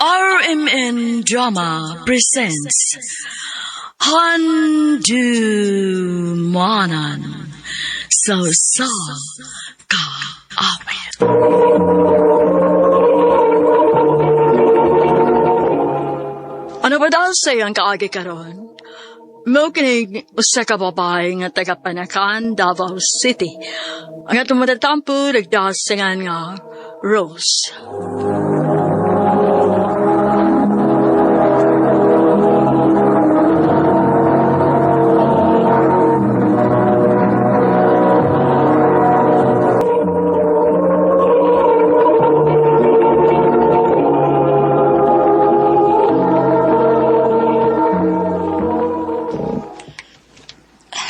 RMN Drama presents Handumanan sa Usa Ka Awit. Ano ba daw sa iyang kaagi karon? Mao kining usa ka babae nga taga Panacan, Davao City. Ang atong matatampo nagdasingan nga Rose.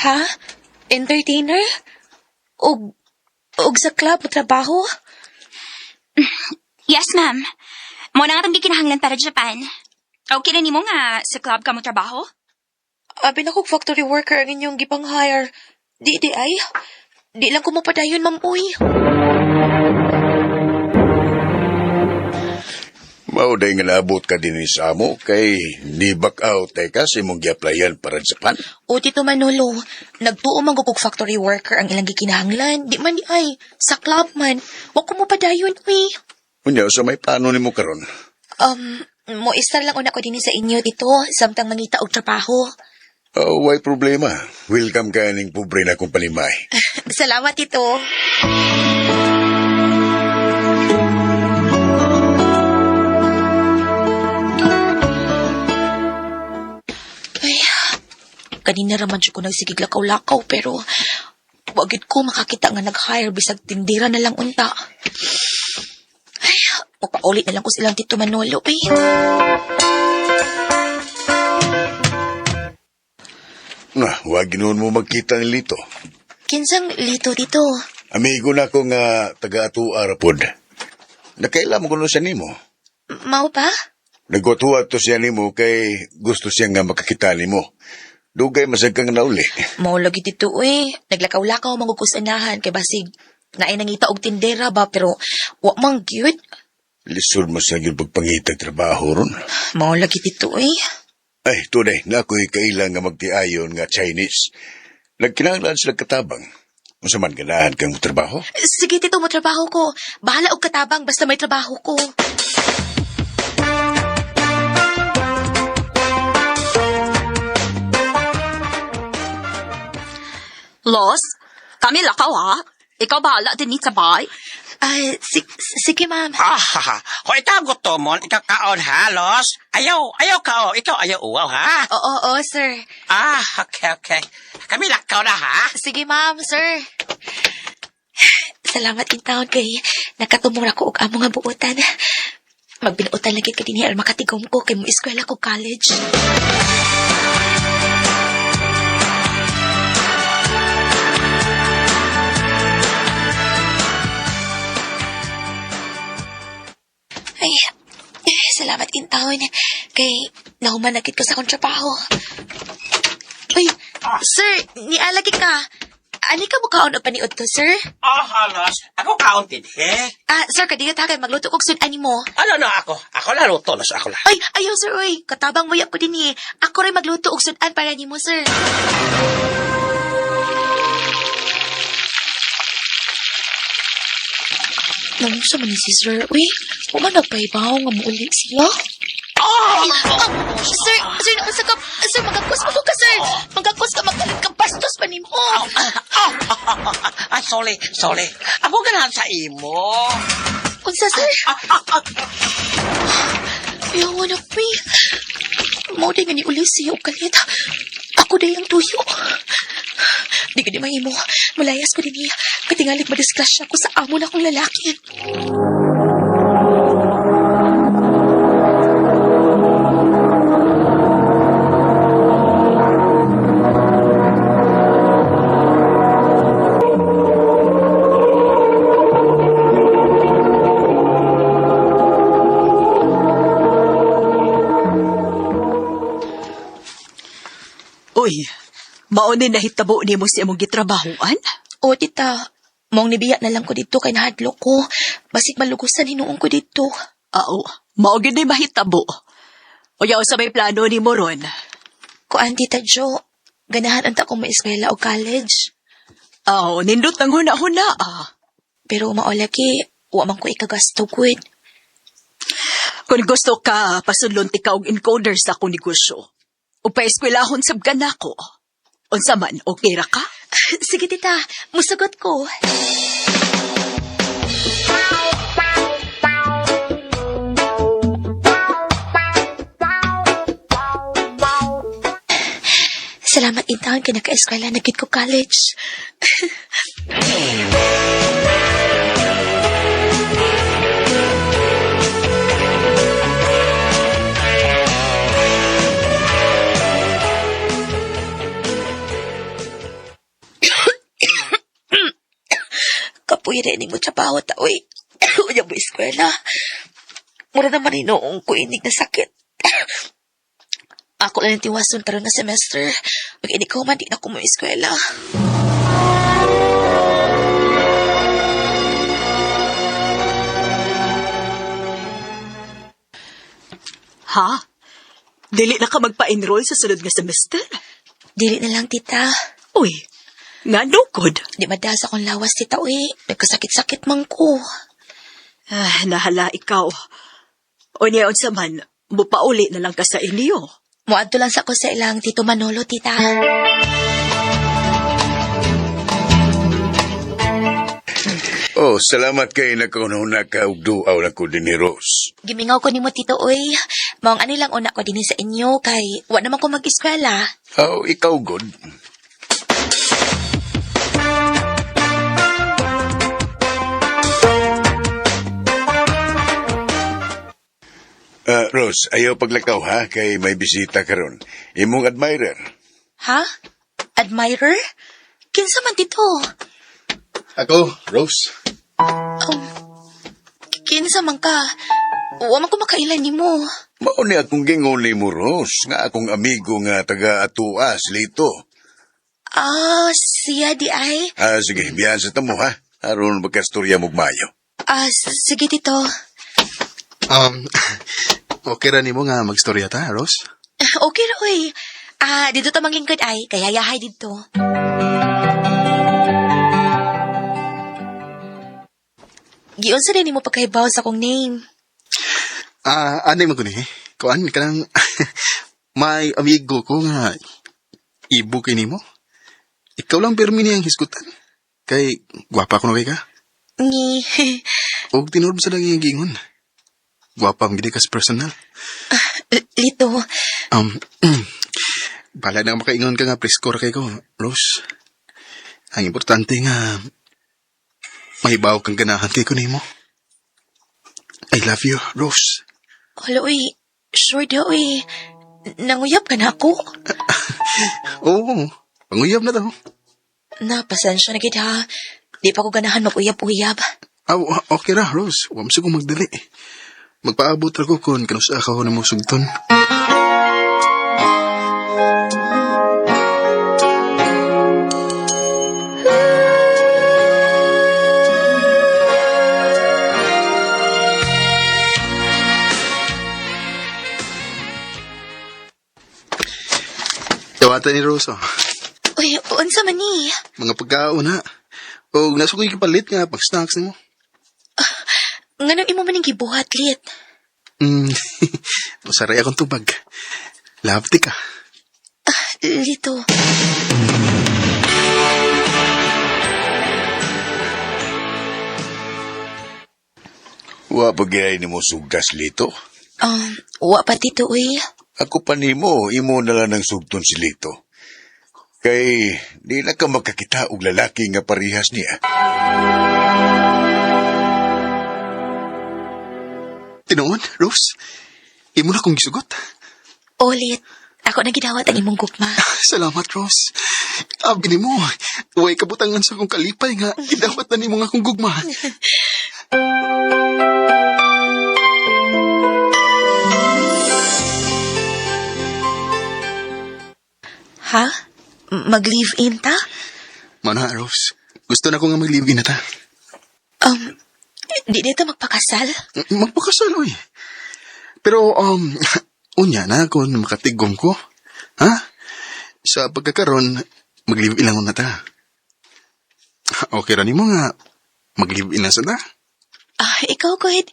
Ha? Entertainer? Og, og sa club o trabaho? Yes, ma'am. Mo na nga itong gikinahanglan para Japan. Okay na nimo nga sa club ka mo trabaho? Abi na kog factory worker ang inyong gipang hire. Di di ay. Di lang ko mapadayon, ma'am, uy. Mao day nga naabot ka din sa amo kay ni back out tay ka sa imong gi-applyan para sa Japan. O, Tito Manolo, nagtuo man ko kog factory worker ang ilang gikinahanglan. Di man di ay. Sa club man. Wa ko mapadayon, uy. Unya sa may plano nimo karon. Mo istar lang una ko din sa inyo, Tito, samtang mangita og trabaho. Oh, way problema. Welcome ka ning pobre na kong palimay. Salamat, Tito. Ay, kanina raman siya ko nagsigig lakaw-lakaw pero wagid ko makakita nga nag-hire bisag tindira na lang unta. Ay, magpaulit na lang ko silang Tito Manolo, eh. Na, wag ginoon mo magkita ni Lito. Kinsang lito, Tito. Amigo na ko nga taga-atua ra pod. Nakaila mo kuno siya nimo. Mao pa? Nagwatuwa to siya nimo kay gusto siya nga makakita nimo. Dugay masag kang nauli. Mao lagi dito eh. Naglakaw-lakaw mangugusanahan kay basig naay nangita og tindera ba pero wa man gyud. Lisod mo siya gyud pagpangitag trabaho ron. Mao lagi dito eh. Ay, tunay, na ako'y kailang nga magtiayon nga Chinese. Nagkinahanglan sila katabang. Unsa man ganahan kang trabaho? Sige tito, mo trabaho ko. Bahala og katabang basta may trabaho ko. Los, kami lakaw ha. Ikaw bahala din sa bahay. Ay, sige ma'am. Ah, ha, ha. Kung ikaw gutomon, ikaw kaon ha, Los? Ayaw, ayaw kao, ikaw ayaw uwaw ha? Oo, oo, sir. Ah, okay, okay. Kami lakaw na ha? Sige ma'am, sir. Salamat in taon kay nakatumong ra ko og amo nga buotan. Magbinuotan lagi ka dinhi aron makatigom ko kay mo eskwela ko college. Ay, eh, salamat in taon kay nahuman na gid ko sa akong trabaho. Uy, sir, nialagi ka. Ani ka mukaon o paniod to, sir? Ah, ha, Los. Ako kaon din, he? Ah, sir, kadiyot ha kay magluto kog sud ani mo. Ano na ako? Ako la luto, Los. Ako la. Ay, ayaw sir, uy. Katabang mo ko din eh. Ako rin magluto og sudan para nimo, sir. Namusa man ni si sir, uy. Wa man nagpahibaw nga muuli siya. Oh! Ah, sir, sir, naunsa ka, sir, magakos mo ka, sir. Magakos ka, magkalit ka, bastos pa nimo. Ah, ah, sorry, sorry. Ako ganahan sa imo. Unsa, sir? Ah, ah, ah. Ayaw na, uy. Mao di nga ni uli siya og kalit. Ako day ang tuyo. Di ka di mahimo. Malayas ko din niya. Katingalig madisgrasya ko sa amo na akong lalaki. Uy, mao ni nahitabo nimo sa imong gitrabahoan? O, tita. Mong nibiya na lang ko dito kay nahadlok ko. Basig malugusan hinuon ko dito. Ao. Mao gyud ni mahitabo. Unya unsa may plano nimo ron? Kuan, Tita Jo, ganahan unta ko mo-eskwela o college. Aw, nindot ang huna-huna ah. Pero mao lagi, wa man ko ikagasto gud. Kung gusto ka, pasudlon ti ka og encoder sa akong negosyo. Ug paeskwelahon sab ka nako. Unsa man, okay ra ka? Sige, tita, musugot ko. Salamat intaon kay naka-eskwela na gid ko college. Kapuy rin mo trabaho ta, uy. Unya mo eskwela. Mura naman inoong ko inig na sakit. Ako lang yung tiwason karon nga semester. Pag inig ko man, di na ko mo eskwela. Ha? Dili na ka magpa-enroll sa sunod nga semester? Dili na lang, tita. Uy, ngano gud? Di madas akong lawas, tita, uy. Nagkasakit-sakit man ko. Ah, nahala ikaw. Unya unsa man, mupauli na lang ka sa inyo. Muadto lang sa ko sa ilang Tito Manolo, tita. Oh, salamat kay nakaunahuna ka og duaw na ko din ni Rose. Gimingaw ko nimo, tito, uy. Maong ani lang una ko dinhi sa inyo kay wa naman ko mag-eskwela. Oh, ikaw good. Rose, ayaw paglakaw ha, kay may bisita karon. Imong admirer. Ha? Admirer? Kinsa man tito? Ako, Rose. Kinsa man ka? Wa man ko makaila nimo. Mao ni akong gingon ni mo, Rose, nga akong amigo nga taga Atuas, Lito. Ah, siya di ay. Ah, sige, biyan sa tamo ha. Aron magkastorya mo mayo. Ah, sige tito. Okay ra nimo nga magstorya ta, Rose? Okay ra oy. Ah, dito ta manglingkod ay, kaya yahay dito. Giunsa din nimo pagkahibaw sa akong name. Ah, anay man ko ni. Kuan kanang may amigo ko nga ibo kay nimo. Ikaw lang pirmi niyang hisgutan. Kay gwapa ko na kay ka. Ni Og tinuod sa lang iyang giingon. Gwapa ang gid ka sa personal. Lito. Bala na makaingon ka nga presko ra kay ko, Rose. Ang importante nga mahibaw kang ganahan kay ko nimo. I love you, Rose. Hala, uy. Sure daw, uy. Nanguyab ka na ako. Oo, panguyab na to. Na, pasensya na gid ha. Di pa ko ganahan mag-uyab-uyab. Aw, okay ra, Rose. Wa mo kong magdali. Magpaabot ra ko kung kanusa ka ko nimo sugton. Tawatan ni Rose, oh. Uy, unsa man ni? Mga pagkaon ha. O nasa ko'y kapalit nga pag snacks nimo. Nganong imo man ning gibuhat, Lit? Masaray akong tubag. Love tea ka. Lito. Wa pagayay nimo sugdas, Lito. Wa pa, tito, uy. Ako pa nimo, imo na lang ng sugton si Lito. Kay di na ka makakita og lalaki nga parihas niya. Tinuon, Rose. Imo na kong gisugot. Ulit. Ako na gidawat ang imong gugma. Salamat, Rose. Abi nimo, way kabutangan sa akong kalipay nga gidawat na nimo nga akong gugma. Ha? Mag-live-in ta? Mana, Rose. Gusto na ko nga mag-live-in na ta. Di dito magpakasal? Magpakasal, oy. Pero, unya na kung makatigom ko. Ha? Sa pagkakaron, mag-live-in lang na ta. Okay ra nimo nga mag-live-in na sa ta. Ah, ikaw, good.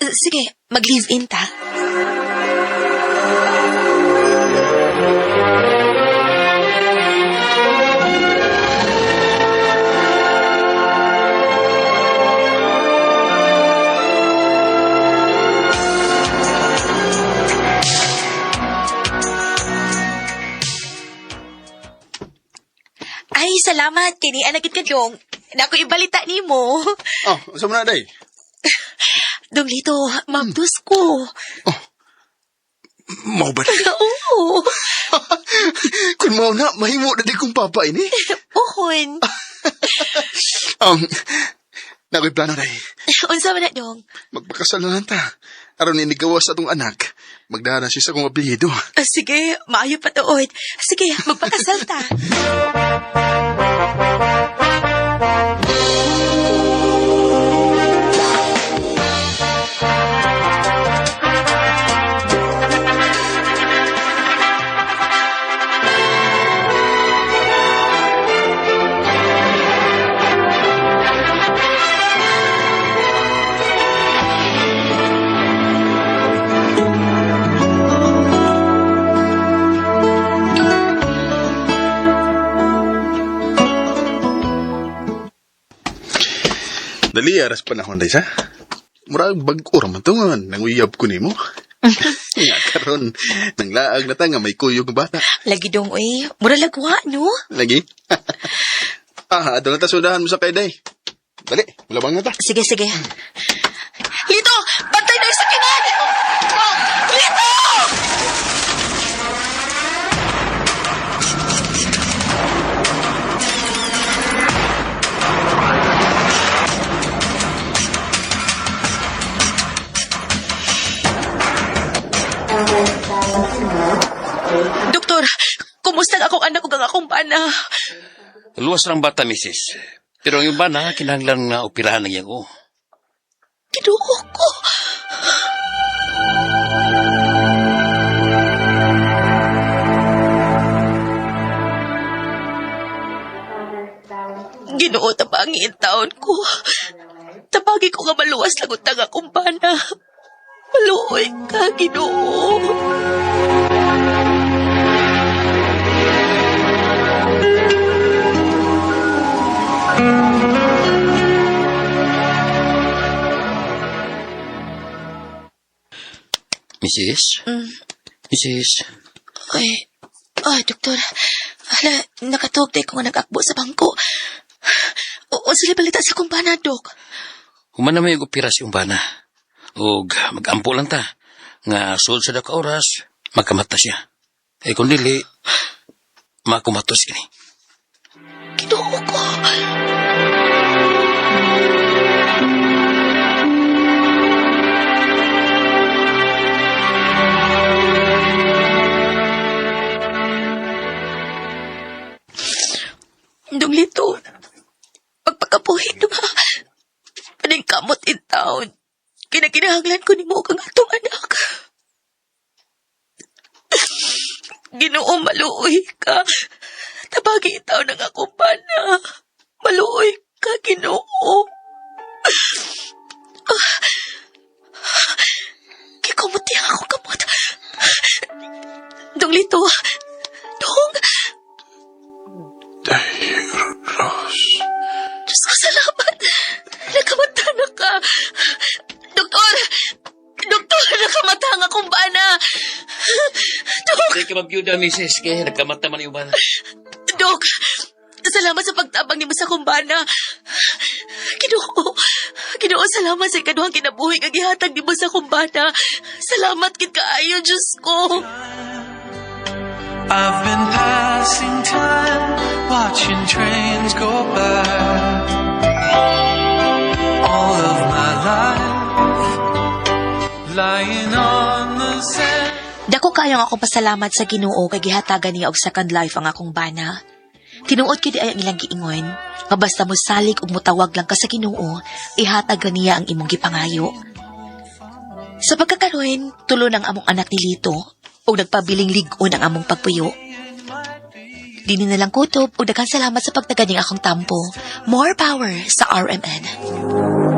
Sige, mag-live-in ta. Ay, salamat. Kini, anagit ka, Jong. Nako ibalita ni mo. Oh, unsa man na day? Dong Lito, mabdus ko. Mao ba? Oo. Kung mao na, mahimo na di kong papa ini. Uhon. Nako'y plano day. Unsa man na, Dong? Magpakasal na lang ta. Aron inigawa sa atong anak. Magdara siya sa akong apelyido. Ah, sige, maayo pa tuod. Sige, magpakasal ta. Dali, aras panahon day sa. Murag bag-o ra man to nga nanguyab ko nimo. Nga karon nang laag na ta nga may kuyog nga bata. Lagi dong, uy. Mura lagwa, no? Lagi. Ah, adto na ta sudahan mo sa kay day. Dali, mulabang na ta. Sige, sige. Lito! Bantay na yung sakinan! Lito! Doktor, kumusta ang akong anak ug ang akong bana? Luwas lang bata, misis. Pero ang iba na, kinahanglan nga operahan ng iyang o. Kinuo ko. Ginoo, tabangi ang taon ko. Tabagi ko nga maluwas lagot ang akong bana. Maluoy ka, Ginoo. Misis? Misis? Ay, ay, doktor. Hala, nakatuog tayo ko nga nag-akbo sa bangko. Oo, sila balita sa akong bana, dok. Human na may opera si Umbana. Og mag-ampo lang ta. Nga sulod sa ka oras, magkamata siya. Eh kung dili, makumatos kini. Kinuo ko. Dong Lito, pagpakapuhin ba? Paningkamot in town. Kinakinahanglan ko ni mo kang atong anak. Ginoo, maluoy ka. Tabagi itaw ng akong bana. Maluoy ka, Ginoo. Ah. Kikumuti ang akong kamot. Dong Lito. Dong. Rose. Diyos ko, salamat. Nakamata na ka. Doktor! Doktor, nakamata ang akong bana. Dok! Hindi ka mabiyuda, misis. Kaya nagkamata man yung Umbana. Dok, salamat sa pagtabang nimo sa kumbana. Ginoo, Ginoo, salamat sa ikaduhang kinabuhi nga gihatag nimo sa kumbana. Salamat gid kaayo, Diyos ko. I've been passing time watching trains go by. All of my life, lying on the sand. Dako kayong ako pasalamat sa Ginoo kay gihatagan niya og second life ang akong bana. Tinuod kid ay ang ilang giingon nga basta mo salig ug motawag lang ka sa Ginoo, ihatag ra niya ang imong gipangayo. Sa pagkakaroon, tulo ng among anak ni Lito o nagpabiling lig-on ang among pagpuyo. Dini na lang kutob o daghang salamat sa pagtaga ning akong tampo. More power sa RMN.